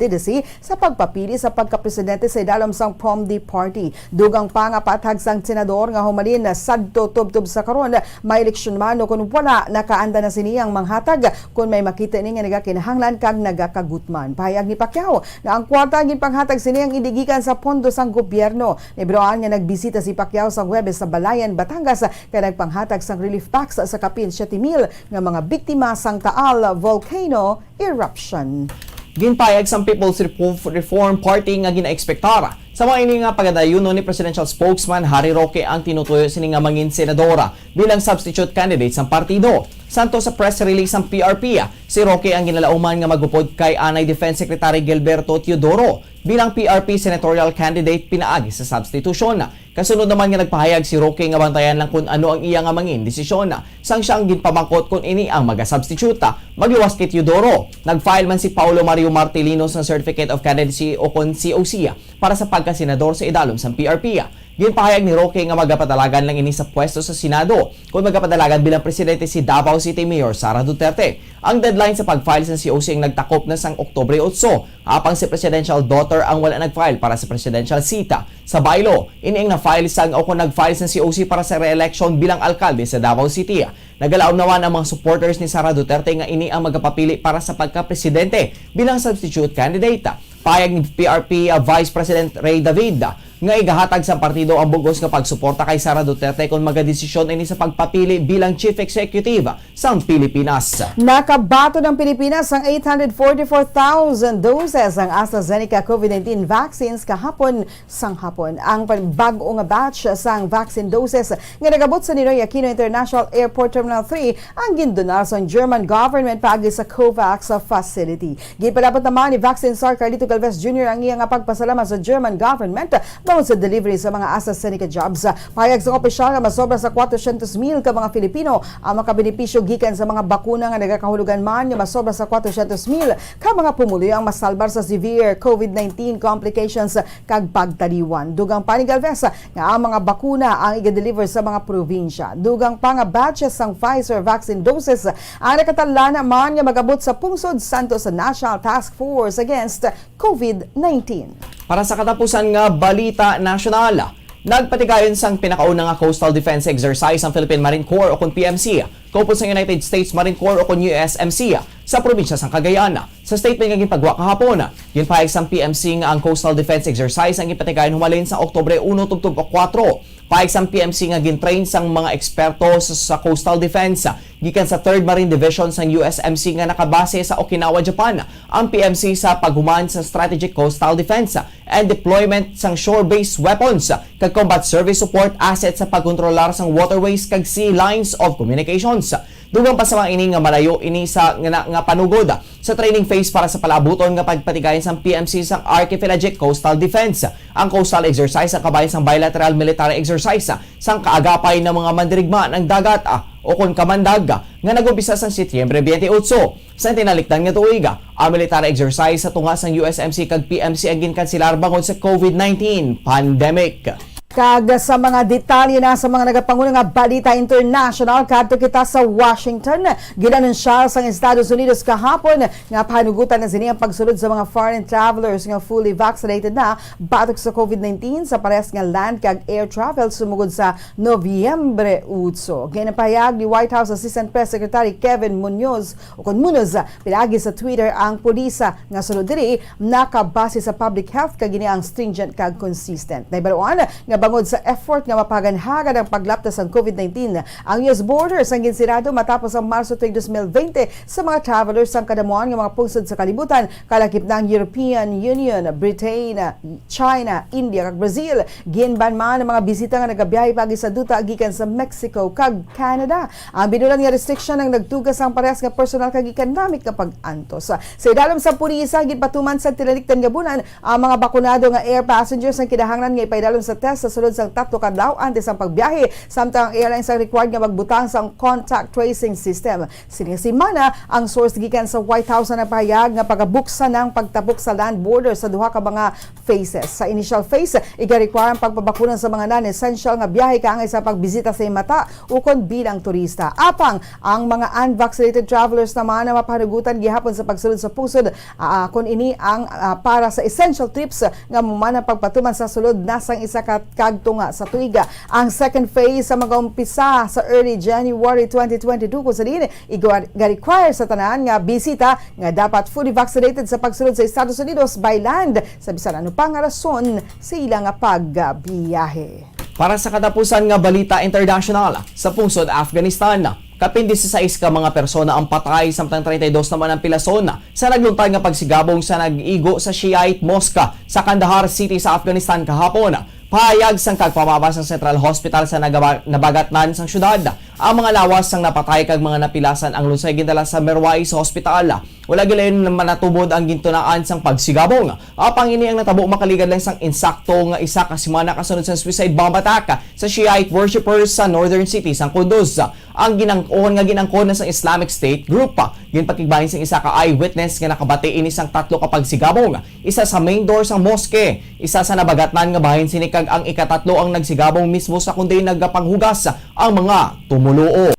sa pagpapili sa pagkapresidente sa idalom sang Prom D party. Dugang pa nga paathag sang senador nga humalin sadto tubtob sa karon, may eleksyon man o kon wala, nakaanda na sini ang manghatag kon may makita ini nga nagakinahanglan kag nagakagutman. Pahayag ni Pacquiao nga ang kwarta ang ginpanghatag sini ang indi gikan sa pondo sang gobyerno. Nahibaluan nga nagbisita si Pacquiao sa Huwebes sa Balayan, Batangas, kag nagpanghatag sang relief packs sa kapin siyete mil nga mga biktima sang Taal volcano eruption. Ginpayag sang People's Repo-, Reform Party nga ginaekspektar sa mga ini nga pagadayunon ni Presidential Spokesman Harry Roque ang tinutuyo sini nga mangin senadora bilang substitute candidate sang partido. Santo sa press release sang P R P, si Roque ang ginalauman nga magupod kay anay Defense Secretary Gilberto Teodoro bilang P R P senatorial candidate pinaagi sa substitution. Kasunod naman nga nagpahayag si Roque nga bantayan lang kon ano ang iya nga mangin desisyon, sang siya ang ginpamangkot kon ini ang magasubstitute. Magluwas kay Teodoro, nag-file man si Paulo Mario Martilinos sang Certificate of Candidacy o kon C O C para sa pagkasenador sa idalom sang P R P. Ginpahayag ni Roque nga magapadalagan lang ini sa pwesto sa Senado kon magapadalagan bilang presidente si Davao City Mayor Sara Duterte. Ang deadline sa pag-file sang C O C ang nagtakop na sang Oktubre otso, apang si presidential daughter ang wala nag-file para sa presidential seat. Sa bylaw, ini ang na-file sang o kon nag-file sang C O C para sa re-election bilang alkalde sa Davao City. Nagalaom naman ang mga supporters ni Sara Duterte nga ini ang magapapili para sa pagka-presidente bilang substitute candidate. Pahayag ni P R P, ah, Vice President Rey David nga igahatag sa partido ang bug-os nga pagsuporta kay Sara Duterte kon magadesisyon ini sa pagpapili bilang Chief Executive sang Pilipinas. Nakabaton ang Pilipinas sang eight hundred forty-four thousand doses ang AstraZeneca COVID nineteen vaccines kahapon sang hapon. Ang pan-, bag-o nga batch sang vaccine doses nga nagabot sa Ninoy Aquino International Airport Terminal three ang gindonar sang German government paagi sa COVAX facility. Ginpalabot naman ni Vaccine Czar Carlito Galvez Junior ang iya nga pagpasalamat sa German government tungod sa delivery sa mga AstraZeneca jabs. Pahayag sang opisyal nga mas sobra sa kwatrosyentos mil ka mga Filipino ang makabenepisyo gikan sa mga bakuna nga nagakahulog Dugang man nga masobra sa kwatrosyentos mil ka mga pumuluyo ang masalbar sa severe COVID nineteen complications kag pagtaliwan. Dugang pa ni Galvez nga ang mga bakuna ang iga-deliver sa mga probinsya. Dugang pa nga batches sang Pfizer vaccine doses ang nakatalaan man nga mag-abot sa pungsod santo sa National Task Force Against COVID nineteen. Para sa katapusan nga balita nasyonal, nagpatigayon sang pinakauna nga coastal defense exercise ang Philippine Marine Corps o kon P M C, kaupod sang United States Marine Corps o kon U S M C sa probinsya sang Cagayan. Sa statement nga ginpagwa kahapon, ginpahayag sang P M C nga ang coastal defense exercise ang ginpatigayon humalin sa Oktubre uno tubtob kuwatro. Pahayag sang P M C nga gintrain sang mga eksperto sa, sa coastal defense gikan sa Third Marine Division sang U S M C nga nakabase sa Okinawa, Japan, ang P M C sa paghuman sa strategic coastal defense and deployment sang shore-based weapons kag combat service support assets sa pagkontrolar sang waterways kag sea lines of communications. Dugang pa sa mga ini nga malayo ini sa nga, nga panugod sa training phase para sa palaabuton nga pagpatigayon sang P M C sang Archipelagic Coastal Defense. Ang coastal exercise ang kabahin sang bilateral military exercise sang kaagapay nga mga mandirigma sang dagat, ah, o kon kamandag, nga nag-umpisa sang Setyembre twenty-eight. Sa tinalikdan nga tuig, ang military exercise sa tunga sang U S M C kag P M C ang ginkanselar bangod sa COVID nineteen pandemic. Kag sa mga detalye na sa mga nagapanguna nga balita international, kadto kita sa Washington. Gin-anunsyar sang Estados Unidos kahapon nga pahanugutan na sini ang pagsulod sa mga foreign travelers nga fully vaccinated na batok sa COVID nineteen sa parehas nga land kag air travel sumugod sa Nobyembre otso. Ginpahayag ni White House Assistant Press Secretary Kevin Munoz o kon Munoz pinaagi sa Twitter ang pulis nga sulod diri nakabase sa public health kag ini ang stringent kag consistent. Nahibaluan nga bangod sa effort nga mapaganhagan ang paglapta sang COVID nineteen, ang U S borders ang ginsirado matapos ang Marso tuig dos mil bente sa mga travelers sang kadamuan nga mga pungsod sa kalibutan, kalakip na ang European Union, Britain, China, India, kag Brazil. Ginban man ang mga bisita nga nagabiyahe paagi sa duta gikan sa Mexico kag Canada. Ang binulan nga restriction ang nagtuga sang parehas nga personal kag economic nga pag-antos. Sa idalom sa purisa, ginpatuman sa tinalikdan nga bulan ang mga bakunado nga air passengers ang kinahanglan nga ipaidalom sa test sa sulod sang tatlo ka adlaw antes ang pagbiyahe, samtang ang airlines ang required nga magbutang sang contact tracing system. Sining semana, ang source gikan sa White House ang nagpahayag nga pagabuksan na ang pagtapok sa land border sa duha ka mga phases. Sa initial phase, iga-require ang pagpabakuna sa mga non-essential nga biyahe kaangay sa pagbisita sa himata ukon bilang turista. Apang ang mga unvaccinated travelers naman ang mapahanugutan gihapon sa pagsulod sa pungsod, ah, kon ini ang, ah, para sa essential trips nga mahuman ang pagpatuman sa sulod na sang isa ka kag tunga sa tuig. Ang second phase sa mag-umpisa sa early January twenty twenty-two, kung sa diin iga-require sa tanan nga bisita nga dapat fully vaccinated sa pagsulod sa Estados Unidos by land sa bisan ano pa nga rason sa ila nga pagbiyahe. Para sa katapusan nga balita international, sa pungsod Afghanistan, kapin disisais ka mga persona ang patay, samtang treinta y dos naman ang pilason sa nagluntad nga pagsigabong sa nag-igo sa Shiite Mosque sa Kandahar City sa Afghanistan kahapon. Pahayag sang kagpamaba sang Central Hospital sa nagaba-, nabagatnan sang syudad, ang mga lawas sang napatay kag mga napilasan ang lunsay gindala sa Mirwais Hospital. Wala gilayon manatubod ang gintunaan sang pagsigabong. Apang ini ang natabo makaligad lang sang insakto nga isa ka semana kasunod sa suicide bomb attack sa Shiite worshippers sa northern city sang Kunduz. Ang ginangkon nga ginangkon na sang Islamic State Group, ginpatigbahin sang isa ka eyewitness nga nakabati ini sang tatlo ka pagsigabong, isa sa main door sang mosque, isa sa nabagatnan nga bahin sini, kag ang ikatatlo ang nagsigabong mismo sa kundi nagapanghugas ang mga tumuluo.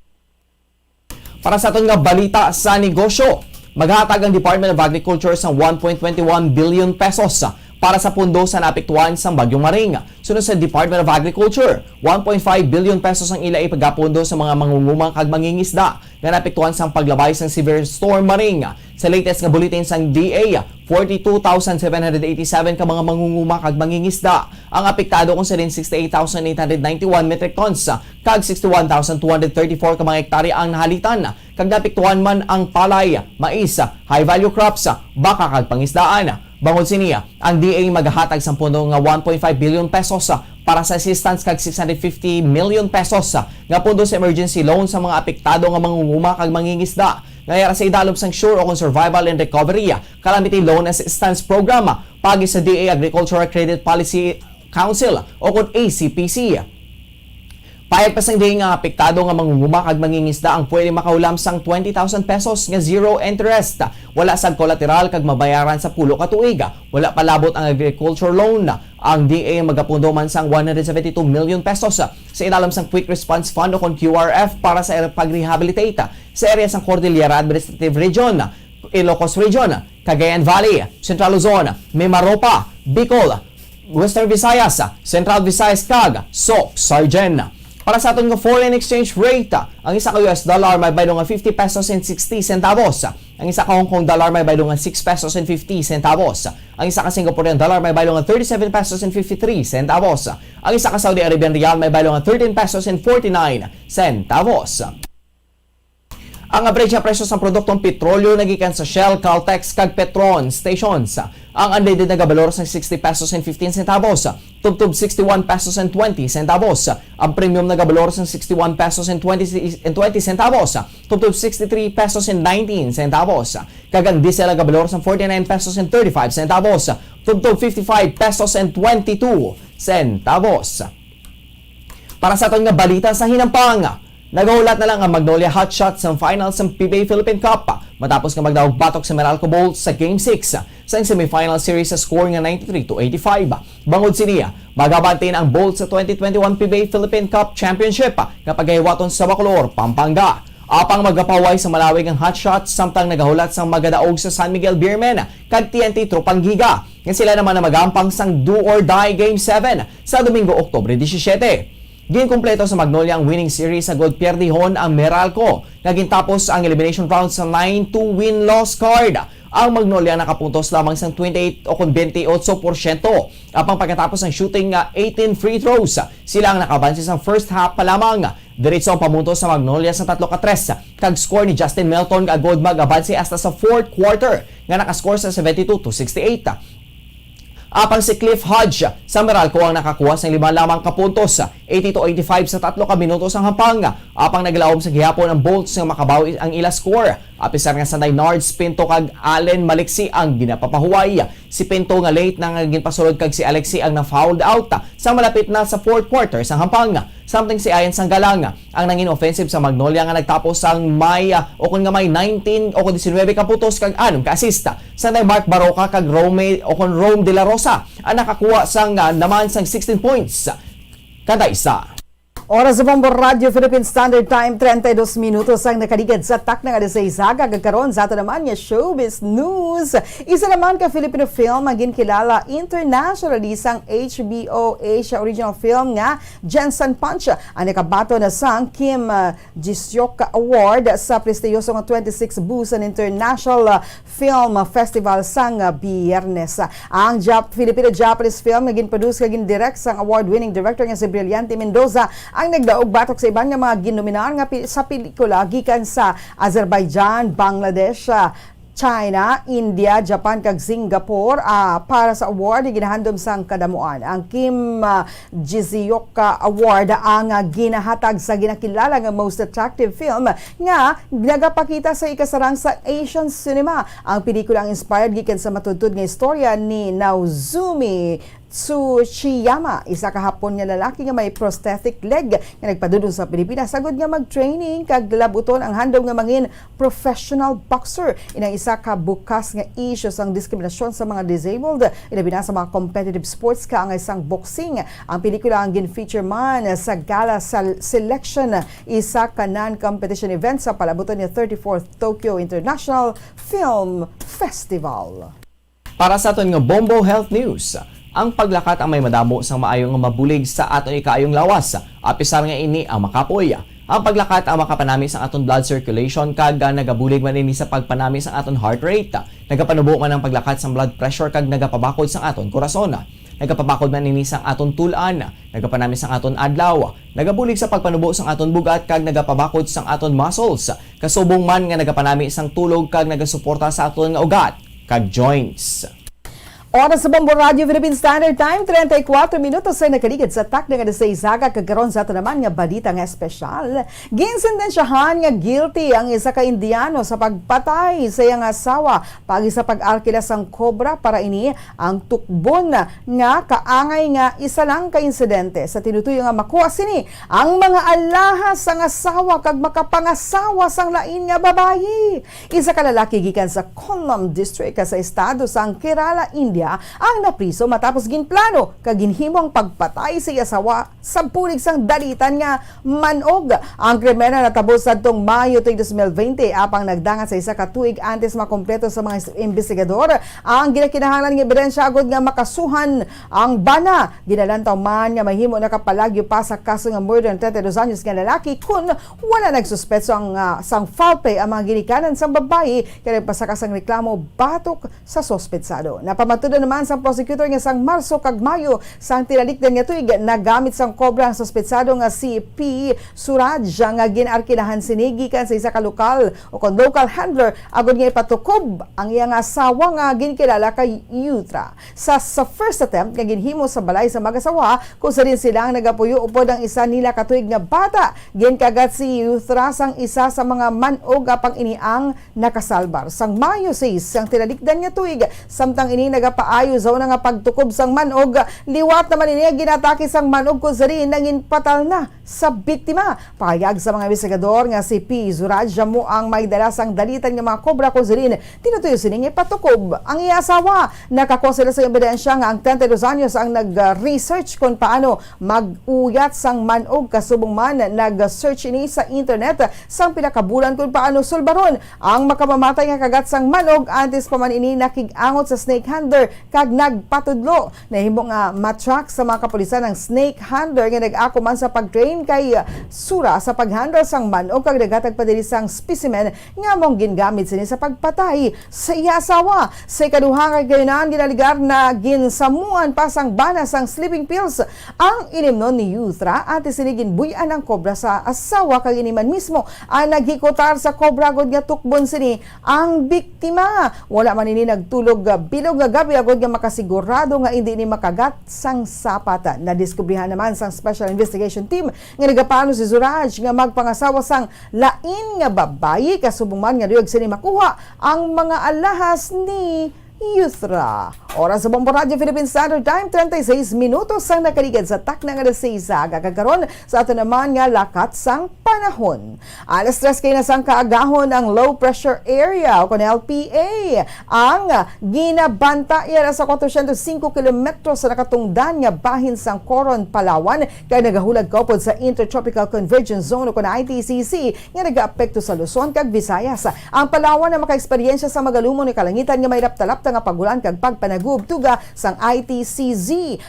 Para sa aton nga balita sa negosyo, maghatag ang Department of Agriculture sang one point twenty one billion pesos para sa pundo sa naapektuhan sang Bagyong Maring. Sunod sa Department of Agriculture, one point five billion pesos ang ila ipagapundo sa mga mangunguma kag mangingisda nga naapektuhan sang paglabay sang Severe Storm Maring. Sa latest nga bulletin sang D A, forty-two thousand seven hundred eighty-seven ka mga mangunguma kag mangingisda ang apektado, kung sa diin sixty-eight thousand eight hundred ninety-one metric tons kag sixty-one thousand two hundred thirty-four ka mga hektarya ang nahalitan, kag naapektuhan man ang palay, mais, high-value crops, baka kag pangisdaan. Bangod sini, ang D A magahatag sang pundo nga one point five billion pesos para sa assistance kag six hundred fifty million pesos nga pundo sa emergency loan sa mga apektado nga mangunguma kag mangingisda nga yara sa idalom sang SURE o kon Survival and Recovery Calamity Loan Assistance Program paagi sa D A Agricultural Credit Policy Council o kon A C P C. Pahayag pa sang diin nga apektado nga mangunguma kag mangingisda ang pwede makahulam sang twenty thousand pesos nga zero interest, wala sang kolateral kag mabayaran sa pulo ka tuig. Wala pa labot ang agriculture loan. Ang D A magapundo man sang one hundred seventy-two million pesos sa ilalim sang Quick Response Fund o kon Q R F para sa pag-rehabilitate sa area sang Cordillera Administrative Region, Ilocos Region, Cagayan Valley, Central Luzon, Mimaropa, Bicol, Western Visayas, Central Visayas, kag Soc-Sargen. Para sa aton nga foreign exchange rate, ang isa ka U S dollar may baylo nga fifty pesos and sixty centavos. Ang isa ka Hong Kong dollar may baylo nga six pesos and fifty centavos. Ang isa ka Singaporean dollar may baylo nga thirty-seven pesos and fifty-three centavos. Ang isa ka Saudi Arabian riyal may baylo nga thirteen pesos and forty-nine centavos. Ang average nga presyo sang produktong petrolyo nagikan sa Shell, Caltex, kag Petron stations. Ang unleaded nagabalor sang sixty pesos and fifteen centavos, tubtob sixty-one pesos and twenty centavos. Ang premium nagabalor sang sixty-one pesos and twenty, and twenty centavos, tubtob sixty-three pesos and nineteen centavos. Kag ang diesel nagabalor sang forty-nine pesos and thirty-five centavos, tubtob fifty-five pesos and twenty-two centavos. Para sa aton nga balita sa hinampang, nagahulat na lang ang Magnolia Hotshots sang final sang P B A Philippine Cup matapos nga magdaog batok sa Meralco Bolts sa Game six sang semifinal series sa score nga ninety-three to eighty-five. Bangod sini, magabantin ang Bolts sa twenty twenty-one P B A Philippine Cup Championship nga pagahiwaton sa Bacolor, Pampanga. Apang magapahuway sa Malawi ang Hotshots samtang nagahulat sang magadaog sa San Miguel Beermen kag T N T Tropang Giga, nga sila naman ang magampang sang do or die Game seven sa Domingo, Oktubre disisiete. Ginkumpleto sa Magnolia ang winning series agud pierdihon ang Meralco, nga gintapos ang elimination round sa nine two win-loss card. Ang Magnolia nakapuntos lamang sang twenty-eight o kon twenty-eight porsyento. Apang pagkatapos sang shooting nga eighteen free throws, sila ang nakabansi sang first half pa lamang. Diretso ang pamuntos sa Magnolia sa tatlo ka tres, kag score ni Justin Melton nga agud magabansi hasta sa fourth quarter nga nakascore sa seventy-two to sixty-eight. Apang si Cliff Hodge sa Meralco ang nakakuha sang lima lamang ka puntos, eighty to eighty-five sa tatlo ka minuto sang hampang. Apang naglaom sa gihapon ang Bolts nga makabawi ang ila score. Apisar nga sanday Nards Pinto kag Allen Maliksi ang ginapapahuway. Si Pinto nga late na nga ginpasulod kag si Alexi ang na-fouled out sa malapit na sa fourth quarter sang hampang. Samtang si Ian Sanggalang ang nangin offensive sa Magnolia nga nagtapos sang may, ah, o kon nga may nineteen o kon diecinuebe ka puntos kag anom ka assist. Sanday Mark Baroka kag Rome o kon Rome De La Rosa ang nakakuha sang, ah, naman sang sixteen points kada isa. Oras sa Bombo Radio Philippine Standard Time, treinta y dos minutos ang nakaligad sa takna nga alas sais aga. Karon sa ato naman nga showbiz news. Isa naman ka Filipino film ang ginkilala internationally sang H B O Asia original film nga Jensen Punch ang nakabaton na sang Kim, uh, Ji-seok Award sa prestiyoso nga twenty-six Busan International, uh, Film Festival sang, uh, Biyernes. Ang Jap-, Filipino-Japanese film nga gin-produce kag gin-direct sang award-winning director nga si Brilliante Mendoza ang nagdaog batok sa iban nga mga ginnominar nga pi-, sa pelikula gikan sa Azerbaijan, Bangladesh, ah, China, India, Japan, kag Singapore, ah, para sa award nga ginahandom sang kadamuan. Ang Kim, ah, Ji-seok Award ang, ah, ginahatag sa ginakilala nga most attractive film nga nagapakita sa ikasarang sa Asian cinema. Ang pelikula ang inspired gikan sa matudtod nga istorya ni Naozumi Tsuchiyama, isa ka Hapon nga lalaki nga may prosthetic leg nga nagpadulong sa Pilipinas agud nga mag-training kag labuton ang handom nga mangin professional boxer. Inang isa ka bukas nga isyu sang diskriminasyon sa mga disabled, ilabi na sa mga competitive sports kaangay sang boxing. Ang pelikula ang gin-feature man sa gala sa selection, isa ka non-competition event sa palabuton nga thirty-fourth Tokyo International Film Festival. Para sa aton nga Bombo Health News, ang paglakat ang may madamo sang maayo nga mabulig sa aton ikaayong lawas, apisar nga ini ang makapoy. Ang paglakat ang makapanami sang aton blood circulation kag, ah, nagabulig man ini sa pagpanami sang aton heart rate. Nagapanubo man ang paglakat sang blood pressure kag nagapabakod sang aton korason. Nagapabakod man ini sang aton tul-an, nagapanami sang aton adlaw, nagabulig sa pagpanubo sang aton bug-at kag nagapabakod sang aton muscles. Kasubong man nga nagapanami sang tulog kag nagasuporta sa aton nga ugat kag joints. Oras sa Bombo Radyo Philippine Standard Time, treinta y cuatro minutos ang nakaligid sa takna nga alas sais aga, kag karon sa ato naman nga balita nga espesyal. Ginsentensyahan nga guilty ang isa ka Indiano sa pagpatay sa iyang asawa paagi sa pag-arkila sang kobra para ini ang tukbon nga kaangay nga isa lang ka insidente sa tinutuyo nga makuha sini ang mga alahas sang asawa kag makapangasawa sang lain nga babayi. Isa ka lalaki gikan sa Kollam District sa estado sang Kerala, India, ang napriso matapos ginplano kag ginhimo ang pagpatay sa iya asawa sa bulig sang dalitan nga man-og. Ang krimen natabo sadtong Mayo tuig dos mil veinte, apang nagdangat sa isa ka tuig antes makompleto sa mga is-, investigador ang ginakinahanglan nga ebidensya agud nga makasuhan ang bana. Ginalantaw man nga mahimo nakapalagyo pa sa kaso nga murder ang treinta y dos anyos nga lalaki kon wala nagsuspetso ang, ah, sang foul play ang mga ginikanan sang babayi kay nagpasaka sang reklamo batok sa suspetsado. Napamatudan naman sang prosecutor nga sang Marso kag Mayo sang tinalikdan nga tuig, nagamit sang kobra ang suspetsado nga si P Suraj nga gin-arkilahan sini gikan sa isa ka lokal o kon local handler agud nga ipatukob ang iyang asawa nga ginkilala kay Yutra. Sa, sa first attempt nga ginhimo sa balay sa mag-asawa, kung sa din sila ang nagapuyo upod ang isa nila ka tuig nga bata, ginkagat si Yutra sang isa sa mga man-og, apang ini ang nakasalbar. Sang Mayo sais sang tinalikdan nga tuig, samtang ini nagapaayo sa una nga pagtukob sang man-og, liwat naman ini ang ginatake sang man-og, kung sa din nangin patal na sa biktima. Pahayag sa mga investigador nga si P Suraj amo ang may dala sang dalitan nga mga kobra, kung sa din tinutuyo sini nga ipatukob ang iya asawa. Nakakuha sila sa ebidensya nga ang treinta y dos anyos ang nag-research kon paano mag-uyat sang man-og, kasubong man nag-search ini sa internet sang pila ka bulan kon paano sulbaron ang makamamatay nga kagat sang man-og, antes pa man ini nakig-angot sa snake handler kag nagpatudlo. Nahimo nga ma-track sa mga kapulisan ang snake handler nga nag-ako man sa pag-train kay Sura sa pag-handle sang man-og kag naghatag pa diri sang specimen nga among gingamit sini sa pagpatay sa iya asawa. Sa ikaduha nga kagayunan, ginaligar na ginsamuan pa sang bana sang sleeping pills ang inimnon ni Yutra, antes sini ginbuy-an ang kobra sa asawa, kag ini man mismo ang naghikutar sa kobra agud nga tukbon sini ang biktima. Wala man ini nagtulog, ah, bilog nga gab-i agud nga makasigurado nga indi ini makagat sang sapat. Nadiskubrihan naman sang Special Investigation Team nga nagapano si Suraj nga magpangasawa sang lain nga babayi, kasubong man nga luyag sini makuha ang mga alahas ni Yutra. Oras sa Bombo Radyo Philippine Standard Time, treinta y seis minutos ang nakaligid sa takna nga alas sais aga, kag karon sa ato naman nga lakat sang panahon. Alas tres kay na sang kaagahon ang low pressure area o kon L P A ang ginabanta yara sa kwatro syentos singko kilometro sa nakatungdan nga bahin sang Coron, Palawan, kag nagahulag kaupod sa Intertropical Convergence Zone o kon I T C Z nga nagaapekto sa Luzon kag Visayas. Ang Palawan ang makaeksperyensya sa magalumon nga kalangitan nga may lapta-lapta nga pag-ulan kag pagpanag-uob tuga sang I T C Z.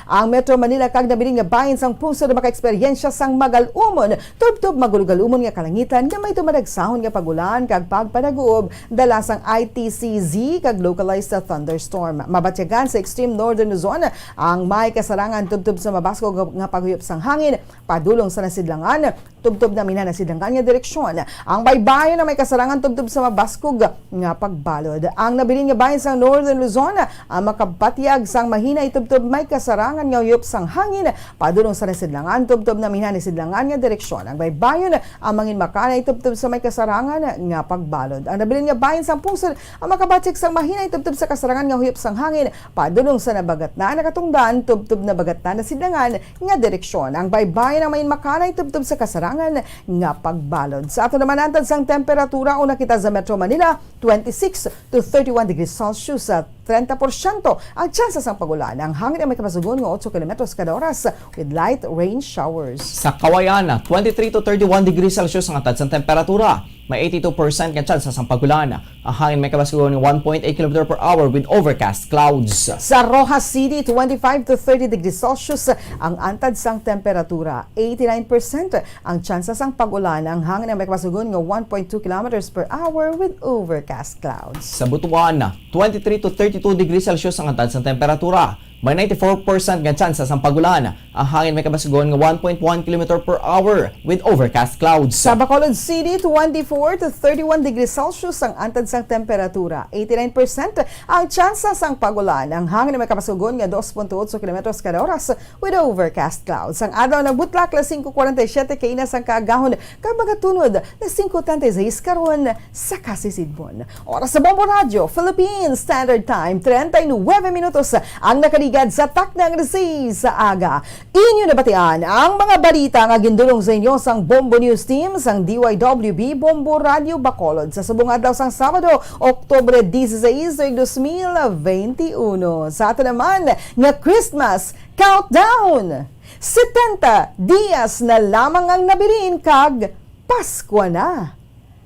Ang Metro Manila kag nabilin nga bahin sang pungsod makaeksperyensya sang magal-umon, tubtob magulogalumon nga kalangitan nga may tumadagsahon nga pag-ulan kag pagpanag-uob, dala sang I T C Z kag localized thunderstorm. Mabatyagan sa extreme northern Luzon ang may kasarangan tubtob sa mabaskog nga paghuyop sang hangin padulong sa nasidlangan, tubtob na minanasidlangan nga direksyon. Ang baybayon na may kasarangan tubtob sa mabaskog nga pagbalod. Ang nabilin nga bahin sang Northern Luzon, ang makabatyag sang mahinay tubtob may kasarangan nga huyop sang hangin, padulong sa nasidlangan, tubtob na minanasidlangan nga direksyon. Ang baybayon, ang mangin makanay tubtob sa may kasarangan nga pagbalod. Ang nabilin nga bahin sang pungsod, ang makabatyag sang mahinay tubtob sa kasarangan nga huyop sang hangin, padulong sa nabagatnan, nakatungdan, tubtob nabagatnan, nasidlangan, nga direksyon. Ang baybayon ang main makanay tubtob sa kasarangan nga pagbalod. Sa ato naman antad sang temperatura, una kita sa Metro Manila, twenty-six to thirty-one degrees Celsius, sa treinta porsyento ang tsansa sang pag-ulan. Ang hangin ang may kapasugon nga otso kilometros kada oras with light rain showers. Sa Kawayan, twenty-three to thirty-one degrees Celsius ang antad sang temperatura. May eighty-two percent nga tsansa sang pag-ulan. Ang hangin may kabasugon nga one point eight kilometer per hour with overcast clouds. Sa Roxas City, twenty-five to thirty degrees Celsius ang antad sang temperatura. Eighty-nine percent ang tsansa sang pag-ulan. Ang hangin may kabasugon nga one point two kilometers per hour with overcast clouds. Sa Butuan, twenty-three to thirty-two degrees Celsius ang antad sang temperatura. May ninety-four percent nga tsansa sang pag-ulan. Ang hangin may kabasugon nga one point one kilometer per hour with overcast clouds. Sa Bacolod City, twenty-four to thirty-one degrees Celsius ang antad sang temperatura. Eighty-nine percent ang tsansa sang pag-ulan. Ang hangin may kabasugon nga dos punto otso kilometros kada oras with overcast clouds. Ang adlaw nagbutlak alas singko kwarenta y siyete kaina sang kaagahon kag magatunod na singko treinta y seis karon sa kasisidmon. Oras sa Bombo Radyo Philippines Standard Time, treinta y nueve minutos ang nakaligad sa takna nga alas seis sa aga. Inyo nabatian ang mga balita nga gindulong sa inyo sang Bombo News Team sang D Y W B Bombo Radyo Bacolod sa subong adlaw sang Sabado, Oktubre dieciséis, dos mil veintiuno. Sa aton naman nga Christmas Countdown, setenta dias na lamang ang nabilin kag Pasko na.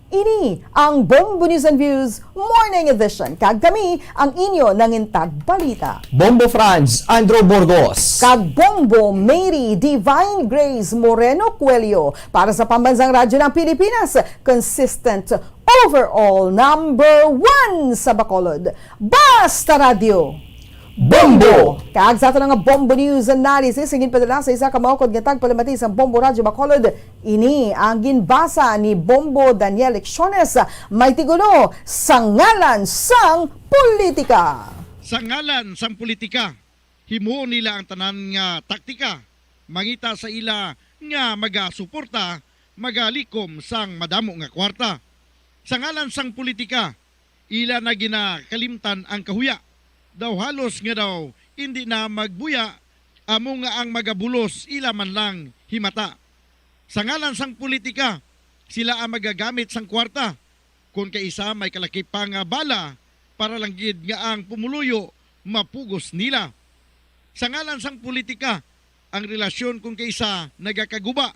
Ini ang Bombo News and Views Morning Edition, kag kami ang inyo nangintag balita, Bombo Franz Andrew Burgos kag Bombo Mary Divine Grace Moreno Cuello para sa Pambansang Radyo ng Pilipinas, consistent overall number one sa Bacolod. Basta Radyo Bombo! Kag sa aton nga Bombo News Analysis, ang ginpadala sa isa ka maukod nga tagpalamati sang Bombo Radyo Bacolod, ini ang ginbasa ni Bombo Daniel Lecciones, may tigulo, Sa Ngalan sang Politika. Sa ngalan sang politika, himuon nila ang tanan nga taktika, mangita sa ila nga magasuporta, magalikom sang madamo nga kwarta. Sa ngalan sang politika, ila na ginakalimtan ang kahuya. Daw halos nga daw indi na magbuya, amo nga ang magabulos ila man lang himata. Sa ngalan sang politika, sila ang magagamit sang kwarta. Kon kaisa may kalakip pa nga bala, para lang gid nga ang pumuluyo mapugos nila. Sa ngalan sang politika, ang relasyon kon kaisa nagakaguba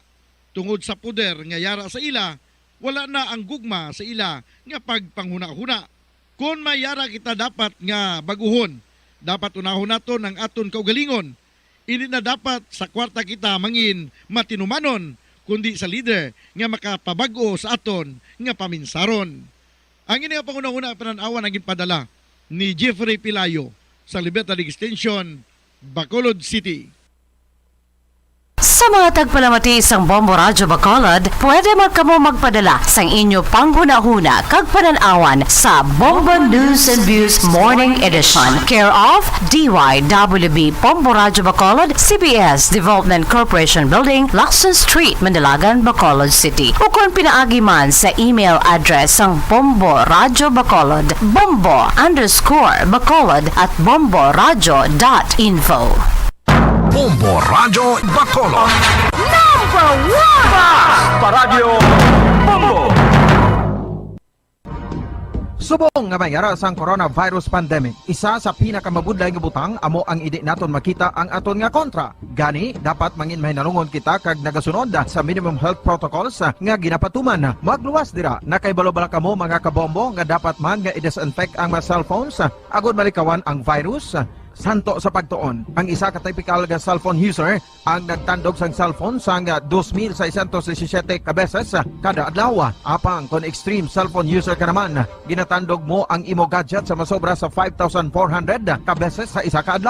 tungod sa poder nga yara sa ila, wala na ang gugma sa ila nga pagpanghunahuna. Kon may yara kita dapat nga bag-uhon, dapat unahon naton ang aton kaugalingon. Indi na dapat sa kwarta kita mangin matinumanon, kundi sa lider nga makapabag-o sa aton nga paminsaron. Ang ini nga panghunahuna panan-awan ang ginpadala ni Jeffrey Pilayo sa Libertad Extension, Bacolod City. Sa mga tagpalamati sang Bombo Radyo Bacolod, pwede man kamo magpadala sang inyo panghunahuna kag panan-awan sa Bombo News and Views Morning Edition, care of D Y W B Bombo Radyo Bacolod, C B S Development Corporation Building, Lacson Street, Mandalagan, Bacolod City. Ukon pinaagi man sa email address sang Bombo Radyo Bacolod, bombo underscore bacolod at bomboradyo dot info. Bombo Radyo Bacolod. Number one! Basta Radyo Bombo! Subong nga may yara sang coronavirus pandemic, isa sa pinakamabudlay nga butang amo ang indi naton makita ang aton nga kontra. Gani, dapat mangin mahinalungon kita kag nagasunod sa minimum health protocols nga ginapatuman. Magluwas dira, nakahibalo bala kamo, mga kabombo, nga dapat man nga i-disinfect ang mga cellphones agod malikawan ang virus? Santo sa pagtuon, ang isa ka typical nga cellphone user ang nagtandog sang cellphone sang dos mil seiscientos disisiete ka beses kada adlaw. Apang kon extreme cellphone user ka naman, ginatandog mo ang imo gadget sa masobra sa five thousand four hundred ka beses sa isa ka adlaw.